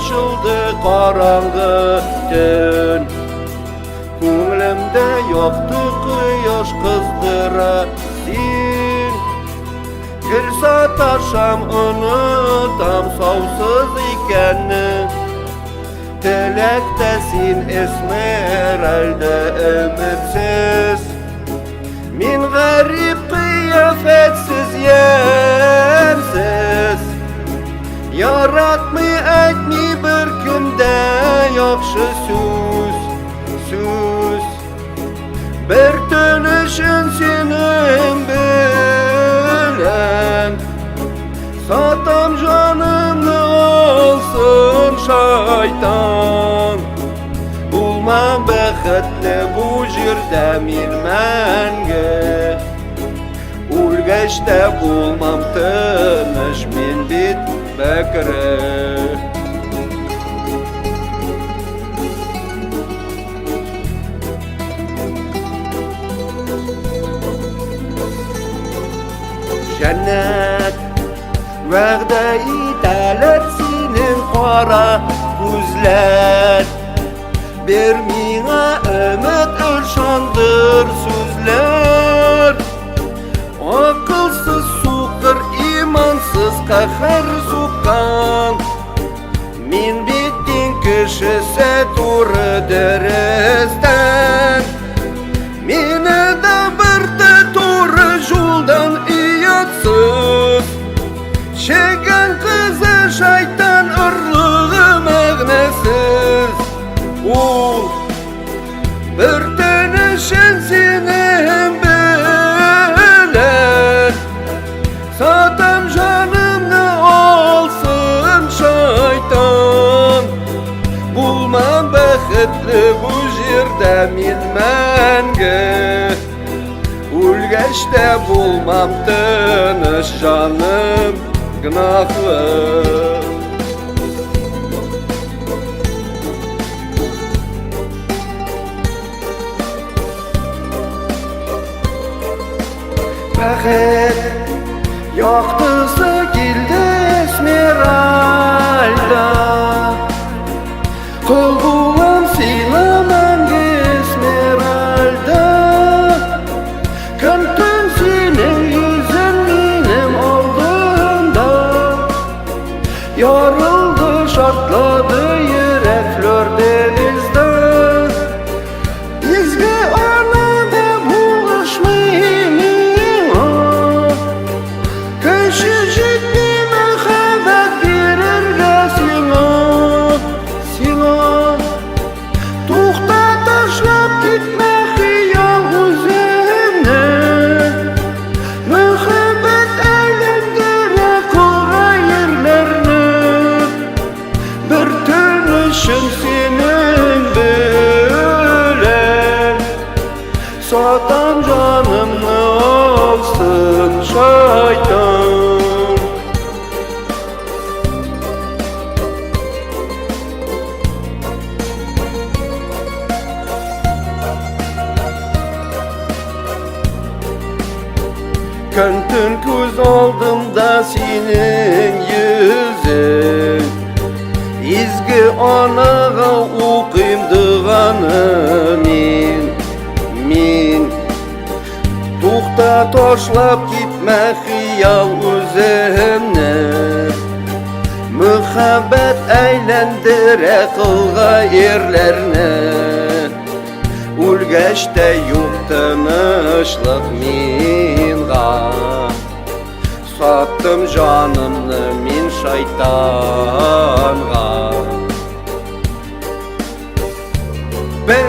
Ачылды караңгы төн. Күңелемдә якты кояш кыздыра син. Гел саташам, онытам саусыз икәнне. Теләктә син, Эсмеральда, өметсез. Мин гарип кыяфәтсез, ямьсез. Яратмый әйтми бер көндә яхшы сүз, сүз. Бер төн өчен синең белән Сатам җанымны алсын шайтан. Булмам бәхетле бу җирдә мин мәңге. Үлгәч тә булмам тыныч мин бит бәкре. Җәннәт вәгъдә итәләр синең кара күзләр. Бир миңа өмет ышандыр сүзләр. Акылсыз сукыр, имансыз каһәр суккан. Мин бит дин кешесе туры дөрестән. Мине дә бирде туры юлдан оятсыз. Чегән кызы шайтан орлыгы мәгънәсез. Ул бер төн өчен синең белән Сатам җанымны алсын шайтан. Булмам бәхетле бу җирдә мин мәңге. Үлгәч тә булмам тыныч җаным гөнаһлы. Бәхет яктысы килде Эсмеральда. Кол булам сиңа мәңге Эсмеральда. Көн-төн синең йөзең минем алдымда. Ярылды, шартлады йөрәк флер де лизда. Изге ана да булышмый миңа. Көче җитми мәхәббәт бирергә сиңа, сиңа. Тукта ташлап китмә хыял үзеңне. Мәхәббәт әйләндерә кара ерләрне. Бер төн өчен синең белән Сатам җанымны алсын шайтан. Көн-төн күз алдымда синең йөзең. Изге анага укыйм доганы мин, мин. Тукта ташлап китмә хыял үземне. Мөхәббәт әйләндерә кылга ирләрне. Үлгәч тә юк тынычлык минга. Саттым җанымны мин шайтанга. Бер